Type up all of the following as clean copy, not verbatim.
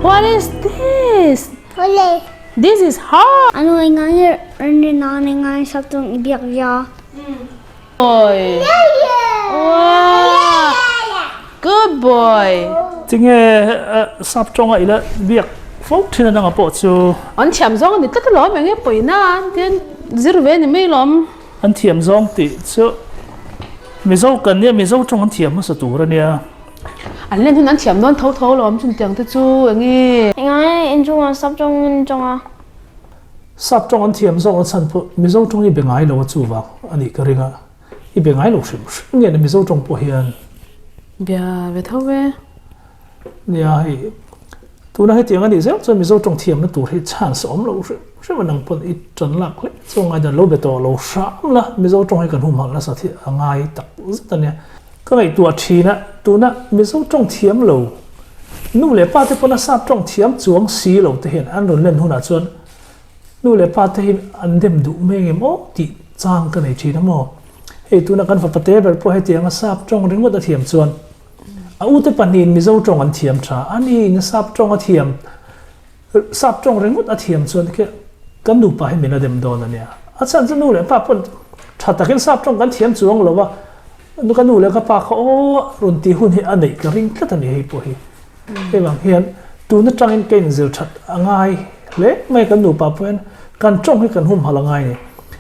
What is this? This is horse. Anu enga nge rinrina enga nge saptawng i biak via? Boy. Wow. Good boy. Tinge saptawnga ila biak fo thin a nanga pawh chu. An thiam zawng a ni tlat alawm enge pawina an tian zir ve ni mai lawm. An thiam zawng tih chu Mizo kan nia Mizo tawng an thiam hmasa tur a nia. An len hun an thiam dawn tho tho alawm chutiang te chu enge. Enga nge inchungah saptawng in tawng a. Sap tawng an thiam zawk a chhan pawh Mizo tawng i be ngai lo a chuvang a nih ka ring a, i be ngai lo hrim hrim nge ni Mizo tawng pawh hian. Bia ve tho e. Nia hei tuna hetiang a nih zel chuan Mizo tawng thiamna tur hi chance a awm lo hrim hrim a nang pawn i tan lak hle chu a ngaidan lo be tawh lo hram la Mizo tawng hi kan humhalh nasa hi a ngai tak zet a nia. Ka ngaihtuah thin a, tuna Mizo tawng thiam lo nu leh pa te pawn a sap tawng thiam chuang si lo te hian an rawn len hunah chuan nu leh pa te hi an dem duh mai engem aw tih chang ka nei thin a maw. Hei tuna kan fapa te ber pawh hetiang a sap tawng ringawt a thiam chuan a ute pahnihin Mizo tawng an thiam tha, ani in sap tawng a thiam sap tawng ringawt a thiam chuan khi kan nupa hi min a dem dawn a nia. A chhan chu nu leh pa pawn tha takin sap tawng kan thiam chuang lo a, ka nu leh ka pa kha aw rawn tih hun hi a neih ka ring tlat a ni hei pawh hi. Hei vang hian tun atangin ka inzir that a ngai hle mai kan nupa pawh hian kan tawng hi kan humhalh a ngai a ni.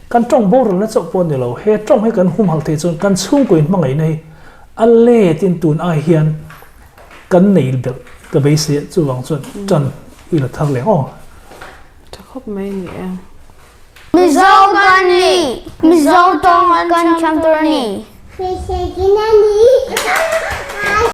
Kan tawng boralna chauh pawh a ni lo, he tawng hi kan humhalh theih chuan kan chhungkaw inhmangaihna hi a let in tun ai hian kan nei belh ka beisei a, chuvang chuan tan i la thar leh aw. Tha khawp mai ni e. Mizo kan ni, Mizo tawng kan thiam tur a ni. Hmeichhe kin a ni.